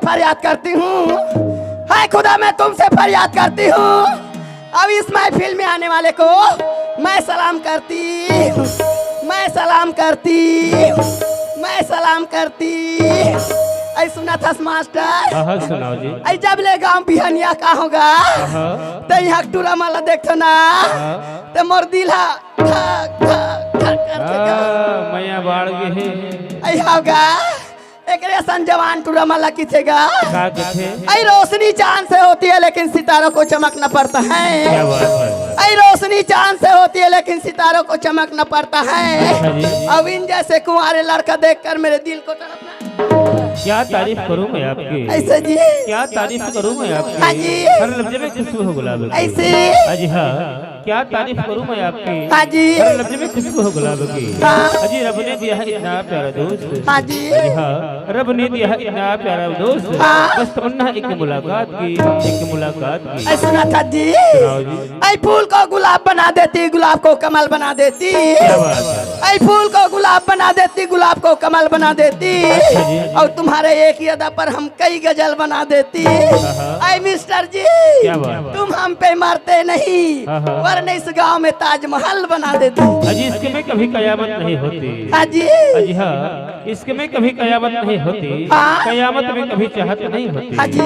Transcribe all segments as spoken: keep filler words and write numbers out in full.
फरियाद करती हूँ, हाय खुदा, मैं तुमसे फरियाद करती हूँ। अब इस महफिल में आने वाले को मैं सलाम करती हूँ, मैं सलाम करती हूँ, मैं सलाम करती हूँ। ऐ सुनत हस मास्टर? हाँ, हाँ, सुनाओ जी। ऐ जब ले गाँव बिहनिया का होगा, हाँ। तो यहाँ टूरा मन ला देखथों ना, हाँ। तो मोर दिल हा धक, धक, धक करथे गा। हाँ, मया बाढ़ गे हे। ऐ होगा, एकरे असन जवान टूरा मन ला किथे गा। का किथे? ऐ रोशनी चांद से होती है, लेकिन सितारों को चमकना पड़ता है। क्या बात है? ऐ रोशनी चांद से होती है, लेकिन सितारों को चमकना पड़ता है। अच्छा जी। अब इन जैसे कुंवारे लड़का देखकर मेरे दिल को तड़पना। क्या तारीफ करूं मैं आपकी? ऐसे जी। क्या तारीफ करूं मैं आपकी? हाँ जी। हर लफ्ज में खुशबू हो गुलाब की। ऐसे। अजी हाँ, क्या तारीफ करूं मैं आपकी? हाँ जी। हर लफ्ज में खुशबू हो गुलाब की। हाँ। अजी रब ने दिया है इतना प्यारा दोस्त। हाँ जी। अजी हाँ, रब ने दिया है इतना प्यारा दोस्त। हाँ। बस तमन्ना एक मुलाकात की, एक मुलाकात की। ऐ सुनत हस जी। सुनाओ जी। ऐ फूल को गुलाब बना देती, गुलाब को कमल बना देती। क्या बात है? ऐ फूल को गुलाब बना देती, गुलाब को कमल बना देती। अच्छा जी। और तुम्हारे एक ही अदा पर हम कई गजल बना देती। हाँ, हाँ। ऐ मिस्टर जी, क्या बात है? तुम हम पे मरते नहीं, हाँ, हाँ। वरना इस गांव में ताजमहल बना देती। अजी, इश्क में कभी कयामत नहीं होती। हाँ जी। अजी हाँ, इश्क में कभी कयामत नहीं होती, हाँ। कयामत में कभी चाहत नहीं होती। हाँ जी।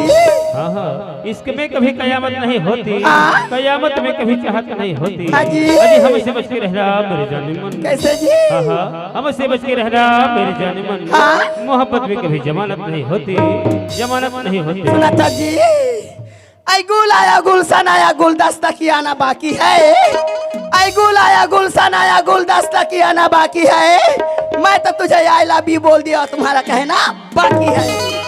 हाँ, हाँ, इश्क में कभी कयामत नहीं होती, हाँ। कयामत में कभी चाहत नहीं होती। हाँ जी। अजी, हमसे बच के रहना मेरे जानेमन। कैसे जी? हाँ, हाँ, हमसे बच के रहना मेरे जानेमन। हाँ। मोहब्बत में कभी जमानत नहीं होती, जमानत नहीं होती। सुनत हस जी। ऐ गुल आया, गुलशन आया, गुलदस्ता की आना बाकी है। ऐ गुल आया, गुलशन आया, गुलदस्ता की आना बाकी है। मैं तो तुझे I love you बोल दिया, तुम्हारा कहना बाकी है।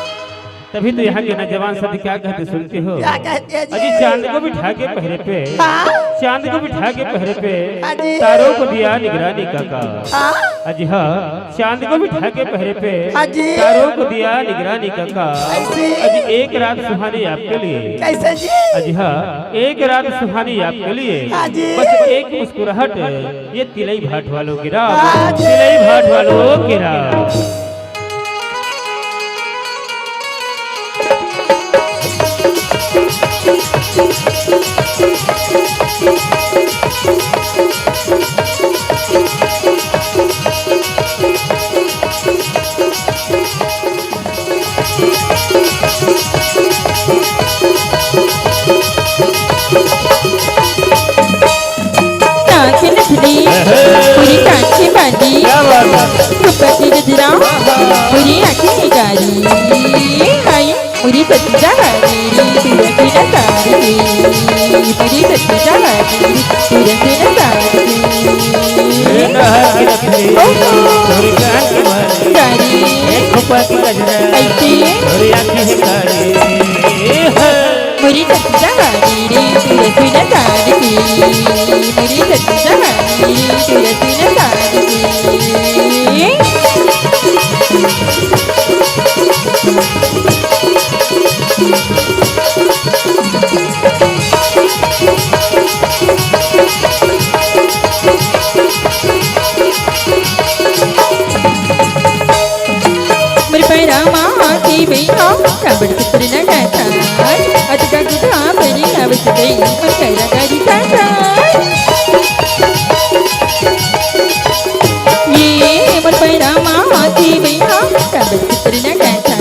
तभी तो यहाँ के नौजवान सभी क्या कहते सुनते हो? क्या कहते हैं जी? अजी चांद को बिठा के पहरे पे, हाँ। चांद को बिठा के पहरे पे, हाँ जी। तारों को दिया निगरानी काका। हाँ। अजी हाँ, चांद को बिठा के पहरे पे, हाँ जी। तारों को दिया निगरानी काका। ऐसे। अजी एक रात सुहानी आपके लिए। कैसे जी? अजी हाँ, एक रात सुहानी आपके लिए। हाँ जी। बस एक मुस्कुराहट, ये तिलई भाट वालों की राह, हाँ जी। तिलई भाट वालों की राह। टांके नथनी, पूरी टांके बांधी, क्या बात है? ऊपर की गजरा, पूरी आंखें गारी। हाय, पूरी सच्चा वाली, पूरा की नसारी। पूरी सच्चा वाली, पूरा की नसारी। ये नहर की रखनी, पूरी टांके बांधी, गारी। एक खोपा की गजरा, ऐसी। पूरी आंखें गारी। ये है। मोरी सच्चा वाली रे, तू रखना सार की। मोरी सच्चा वाली रे, तू रखना सार की। मोर पैरा मा आके बइहा, काबर चित्र न डाटा। अतका गुदा परी आवत गई, मोर पैरा गारी काटा। ये मोर पैरा मा आके बइहा, काबर चित्र न डाटा।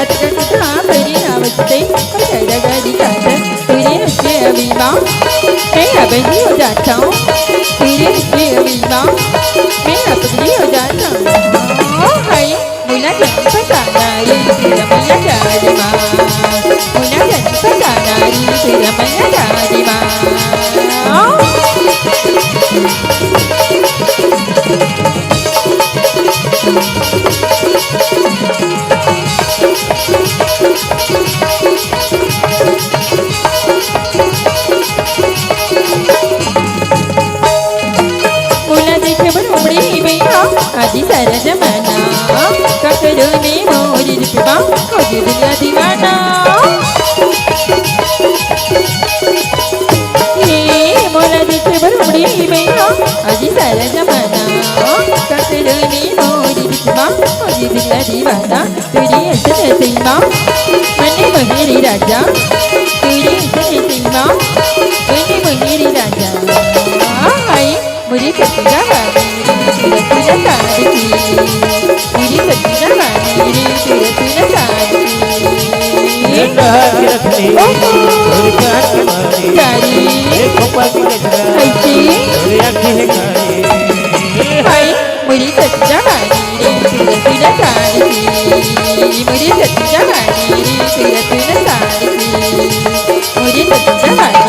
अतका गुदा परी आवत गई, मोर पैरा गारी काटा। तेरे के अभी माँ, मैं अब नहीं हो जाता हूँ। तेरे के अभी माँ, मैं अब नहीं हो जाता हूँ। हाय। मुला जन पसाना रे, तेरा मैया जारी माँ। मुला जन पसाना रे, तेरा मैया जारी माँ। मोला देखे बर उमड़ी भैया, आदि सारा जमाना। ककरो ने मोरी रूपवा, होगे दुनिया दीवाना। हे मोला देखे बर उमड़ी भैया, आदि सारा जमाना। ककरो ने मोरी माँ, मुझे बिहारी वाला, तेरी ऐसे ऐसे माँ, मन्ने मोहे रे राजा, तेरी ऐसे ऐसे माँ, मन्ने मोहे रे राजा। आई, मुझे सच्ची जवानी रे, तेरा तेरा साथ की, मुझे सच्ची जवानी रे, तेरा तेरा साथ की। सारी। कैसे? हाय, मुझे सच्ची जवानी रे, तेरा तेरा साथ की, मुझे सच्ची जवानी रे, तेरा तेरा साथ की, मुझे सच्ची जवानी